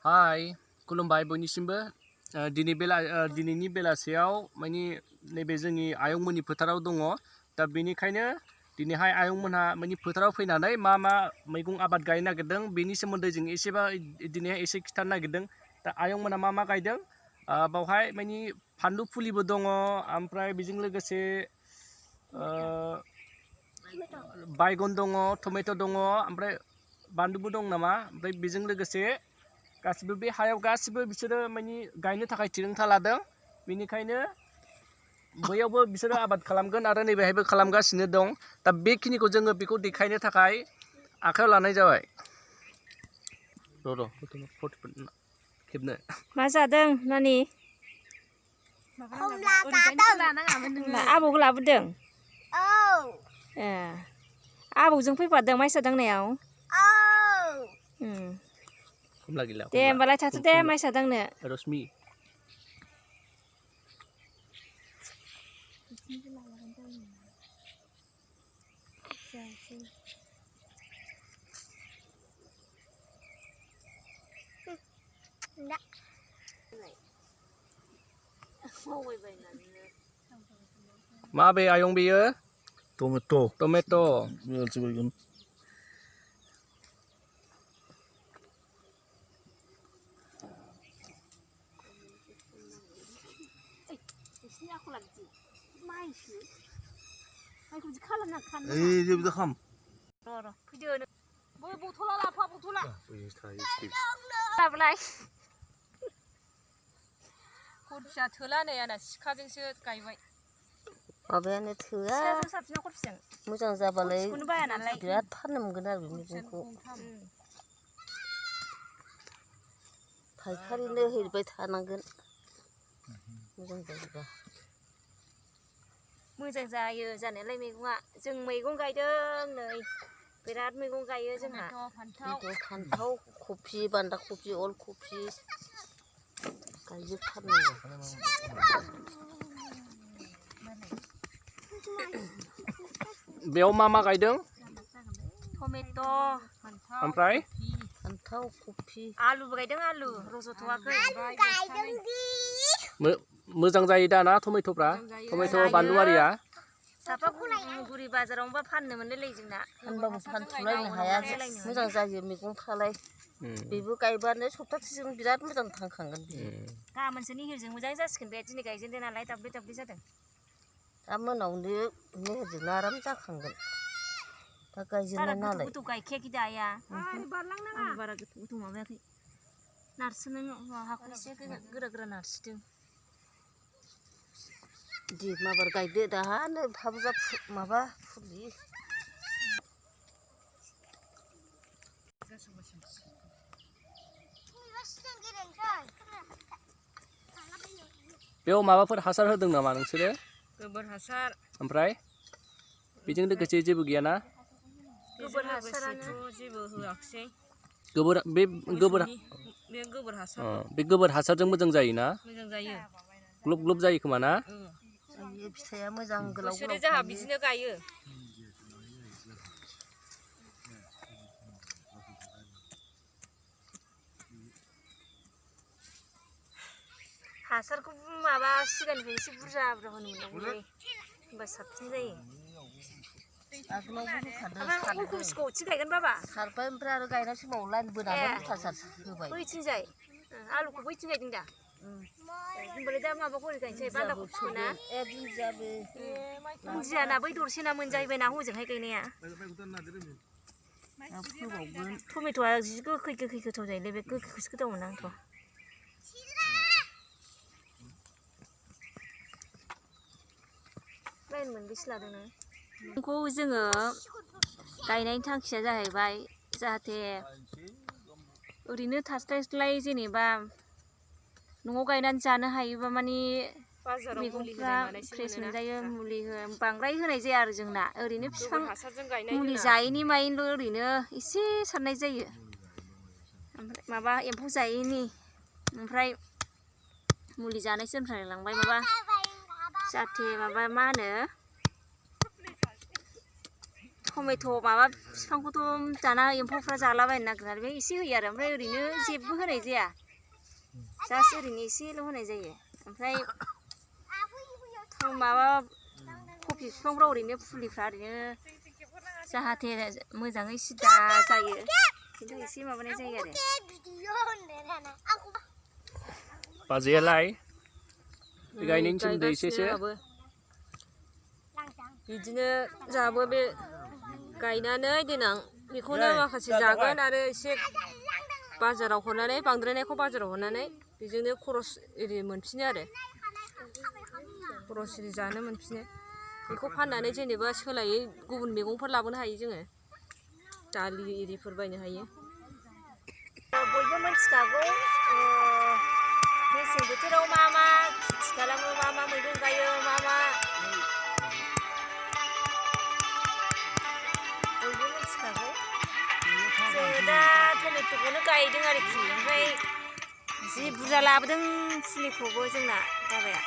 Hai, खुलुमबाय बयनिसिमबो दिनैनि बेलासेयाव माने नैबे जोंनि आयंमोननि फोथाराव दङ दा बेनिखायनो दिनैहाय आयंमोनहा माने फोथाराव फैनानै मा मैगं आबाद गायनो नागिरदों बेनि सोमोन्दै जों दिनैहाय एसे खिथानो नागिरदों दा आयंमोनहा मा गायदों बावहाय माने फानलु फुलिबो दङ ओमफ्राय बेजों लोगोसे बायगन दङ टमेट' दङ ओमफ्राय बानलुबो दं नामा ओमफ्राय बेजों लोगोसे गासिबो बे हायाव गासिबो बिसोरो माने गायनो थाखाय थिरांथा लादों बेनिखायनो बैयावबो बिसोरो आबाद खालामगोन आरो नैबेहायबो खालामगासिनो दं दा बेखिनिखौ जोङो बेखौ देखायनो थाखाय आखायाव लानाय जाबाय खेबनो मा जादों नानि आबौखौ लाबोदों ए आबौजों फैफादों माइसा दांनायाव दे होमबालाय थाथ'दे दे माइसा दांनो रश्मि मा बे आयं बेयो टमेट' खरसिया थोला नै आंना सिखाजोंसो गायबाय माबायानो थोआ मोजां जाबालाय बिराद फाननो मोनगोन आरो बे मैगंखौ फायखारिनो हैबाय थानांगोन मोजां जायोबा मोजां जायो जानायालाय मैगङा जों मैगं गायदों नै बिराद मैगं गायो जोंहा फान्थाव कफि बान्दा कफि अल कफि गायजोबथारनांगौ बेयाव मा गायदों टमेट' ओमफ्राय फान्थाव कफि आलुबो गायदों आलु रज'थ'वाखै मोजां जायो दा ना टमेट'फ्रा टमेट' बानलु आरिया सापागुरि बाजारावबा फाननो मोनलाय जोंना फानबाबो फानथ'लायनो हाया मोजां जायो मैगंफ्रालाय बेबो गायबानो सप्तासेजों बिराद मोजां थांखांगोन गाबोनसो निहिरजों मोजां जासिगोन बे दिनै गायजेनदों नालाय दाब्ले जादों दा मोनावनो निहिरजोंनो आराम जाखांगोन दा गायजेननाय नालाय गोथौ गायखायाखै दा आइया बारा गोथौ माबायाखै नारसोनो हाखौ एसे गोरा नारसिदों दे माबार गायदो दाहानो बुरजा माबा फुलि बेयाव माबाफोर हासार होदों नामा नोंसोरो गोबोर हासार ओमफ्राय बेजों लोगोसे जेबो गैयाना गोबोर हासारानो जेबो होआखिसै बे गोबोर हासारजों मोजां जायोना मोजां जायो ग्लब जायो खोमा ना फिथाइया मोजां गोलाव जोंहा बिदिनो गायो हासारखौ माबा सिगांनिफ्राय एसे बुरजा होनो मोननांगौलै होमबा साबसिन जायो आगोलावबो होखादों कफिखौ गायगोन बाबा सारबाय ओमफ्राय आरो गायनाय समाव लाइन बोनानै मुथासार होबाय बैथिंजाय आलुखौ बैथिं गायदों दा होमबालाय दा माबाखौ ओरै गायनोसै बान्दा कफिखौ ना दुन्दियाना बै दरसेना मोनजाहैबाय ना हजोंहाय गायनाया टमेट'आ जि गोखै गोथाव जायोलै बे गोखैखौसो गोथाव मोनो आंथ' लाइन मोनबेसे लादों नों बेखौ जोङो गायनायनि थांखिया जाहैबाय जाहाथे ओरैनो थास्लायस्लाय जेनेबा न'आव गायनानै जानो हायोबा माने मैगंफ्रा फ्रेस मोनजायो मुलि बांद्राय होनाय जाया आरो जोंना ओरैनो बिफां मुलि जायैनि मायैनोल' ओरैनो एसे सारनाय जायो ओमफ्राय माबा एम्फौ जायैनि ओमफ्राय मुलि जानायसो लांबाय माबा जाहाथे माबा मा होनो टमेट' माबा बिफांखौथ' दाना एम्फौफ्रा जालाबायनो नागिरनानै बे एसे होयो आरो ओमफ्राय ओरैनो जेबो होनाय जाया जास्ट ओरैनो एसेल' होनाय जायो ओमफ्राय माबा कफि बिफांफ्राव ओरैनो फुलिफ्रा ओरैनो जाहाथे मोजाङै सिदा जायो खिन्थु एसे माबानाय जायो आरो बाजैयालाय गायनायनि सोमोन्दै एसेसो बिदिनो जोंहाबो बे गायनानै देनां बेखौनो माखासे जागोन आरो एसे बाजाराव हरनानै बांद्रायनायखौ बाजाराव हरनानै बेजोंनो खरस एरि मोनफिनो आरो खरस एरि जानो मोनफिनो बेखौ फाननानै जेनेबा सोलायै गुबुन मैगंफोर लाबोनो हायो जोङो दालि एरिफोर बायनो हायो बयबो मिथिखागौ मेसें बोथोराव मा मा खेथि खालामो मा मा मैगं गायो मा मा बयबो मिथिखागौ जोङो दा टमेट'खौनो गायदों आरोखि ओमफ्राय जि बुरजा लाबोदों फुलिखौबो जोंना बाबाया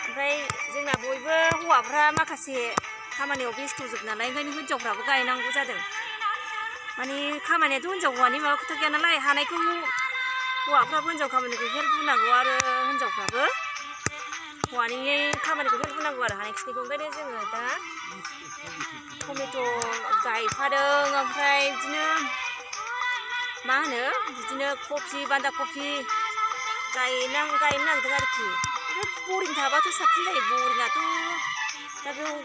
ओमफ्राय जोंना बयबो हौवाफ्रा माखासे खामानियाव बेस्थ'जोब नालाय ओंखायनो हिनजावफ्राबो गायनांगौ जादों माने खामानियाथ' हिनजाव हौवानि माबा खोथा गैया नालाय हानायखौ हौवाफ्राबो हिनजाव खामानिखौ हेल्प होनांगौ आरो हिनजावफ्राबो हौवानि खामानिखौ हेल्प होनांगौ आरो हानायखिनिखौ ओंखायनो जोङो दा टमेट' गायफादों ओमफ्राय बिदिनो मा होनो बिदिनो कफि बान्दा कफि गायनो नागिरदों आरोखि बरिं थाबाथ' साबसिन जायो बरिंआथ' दा बेयाव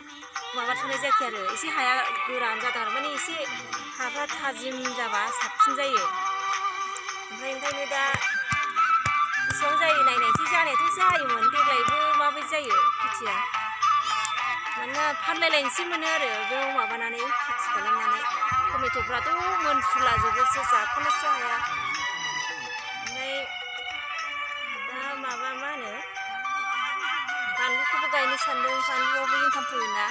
माबा थ'नाय जायाखै आरो एसे हाया गोरान जादों आरो माने एसे हाफ्रा थाजिम जाबा साबसिन जायो ओमफ्राय ओंखायनो दा बेसेबां जायो नायनायसै जानायाथ' जायोमोन देग्लायबो माबायदि जायो खेथिया मानोना फानलायलायनोसै मोनो आरो बेयाव माबानानै खेथि खालामनानै टमेट'फ्राथ' मोनफ्रुलाजोबोसो जाख'नोसो हाया ओमफ्राय दा माबा मा होनो बानलुखौबो गायनो सानदों बानलुआवबो इनकाम फैयोना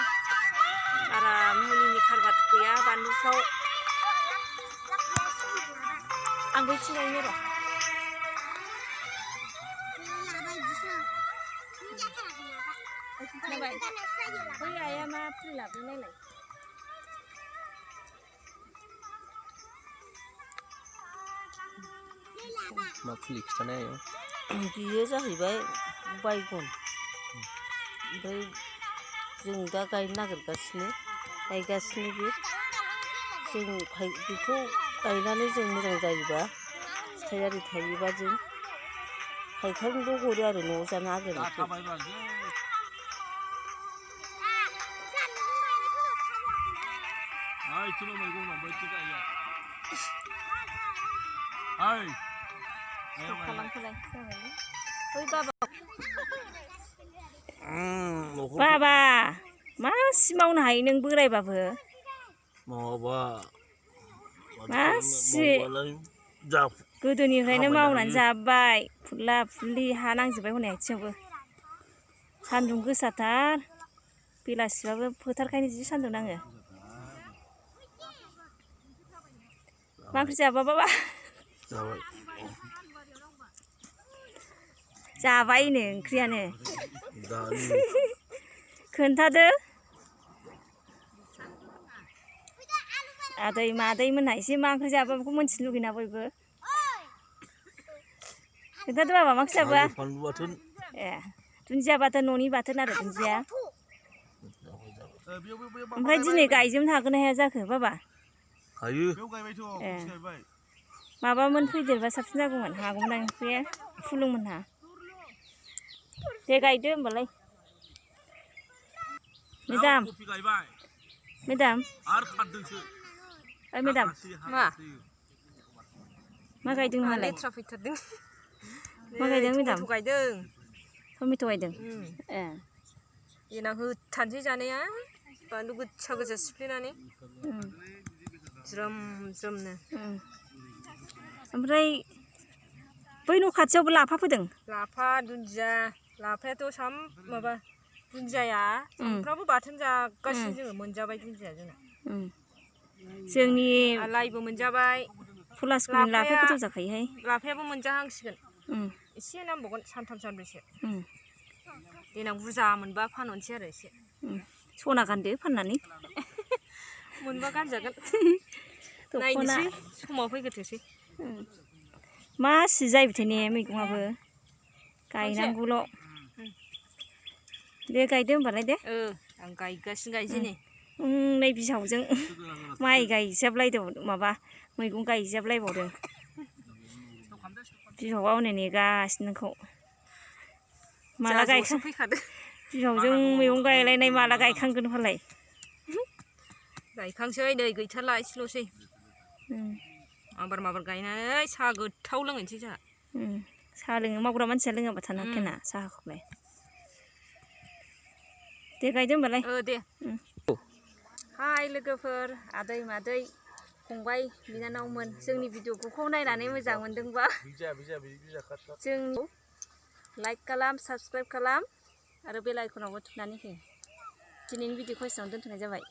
बारा मुलिनि खारबार गैया बानलुफ्राव आं बै थिंगायनो र' बै आइया मा फुलि लाबोदों नायलाय मा फुलि खिथानाय बियो जाहैबाय बायगन ओमफ्राय जों दा गायनो नागिरगासिनो गायगासिनो बे जों बेखौ गायनानै जों मोजां जायोबा फिथाइयारि थायोबा जों फायखारिनोबो हरो आरो न'आव जानो आग्लायनायखौ बाबा मासि मावनो हायो नों बोरायबाबो मावाबा मासि गोदोनिफ्रायनो मावनानै जाबाय फुरला फुरलि हा नांजोबबाय हनै आथिङावबो सान्दुं गोसाथार बेलासिबाबो फोथारखायनो जि सान्दुं नाङो मा ओंख्रि जाबा बाबा जाबायनो ओंख्रियानो खोन्थादो आदै मादै मोनहा एसे मा ओंख्रि जाबा बेखौ मोनथिनो लुगैना बयबो खोन्थादो बाबा मा ओंख्रि जाबा ए दुन्दिया बाथोन न'नि बाथोन आरो दुन्दिया ओमफ्राय दिनै गायजोबनो हागोन ना हाया जाखो बाबा हायो ए माबामोन फैदेरबा साबसिन जागौमोन हागौमोन आं बे फुलुंमोनहा दे गायदो होमबालाय मेदाम मेदाम मेदाम मा गायदों नोंहालाय लेथ्रा फैथारदों मा गायदों मेदाम गायदों टमेट' गायदों ए देनां होथारनोसै जानाया बानलु गोजा गोजा सिफ्लेनानै ज्रोम ज्रोमनो ओमफ्राय बै न' खाथियावबो लाफा फोदों लाफा दुन्दिया लाफायाथ' माबा दुन्दियाया सामफ्रामबो बाथोन जागासिनो जोङो मोनजाबाय दुन्दिया जोंना जोंनि लाइबो मोनजाबाय पलासखौनि लाफाया गोथाव जाखायोहाय लाफायाबो मोनजाहांसिगोन एसे नांबावगोन सानथाम सानब्रैसो देनां बुरजा मोनबा फानहरनोसै आरो एसे सना गानदो फाननानै मोनबा गानजागोन दख'ना नायनोसै समाव फैग्रोथोसै मासि जाहैबाय ने मैगङाबो गायनांगौल' दे गायदो होमबालाय दे आं गायगासिनो गायजेनै नै बिहावजों माइ गायजाबलायदों माबा मैगं गायजाबलायबावदों बिहावा हनै नेगासिनो नोंखौ माला गायखां फैखादो बिहावजों मैगं गायलायनाय माला गायखांगोन फालाय गायखांसै नै गैथारला एसेल'सै माबार गायनानै साहा गोथाव लोंहैनोसै जोंहा साहा लोङो मावग्रा मानसिया लोङाबा थानो हाखायाना साहाखौलाय दे गायदो होमबालाय दे हाय लोगोफोर आदै मादै फंबाय बिनानावमोन जोंनि भिडिअखौ नायनानै मोजां मोनदोंबा जों लाइक खालाम साबस्क्राइब खालाम आरो बेल आइकनावबो थुनानै हो दिनैनि भिडिअखौ एसेयावनो दोनथ'नाय जाबाय।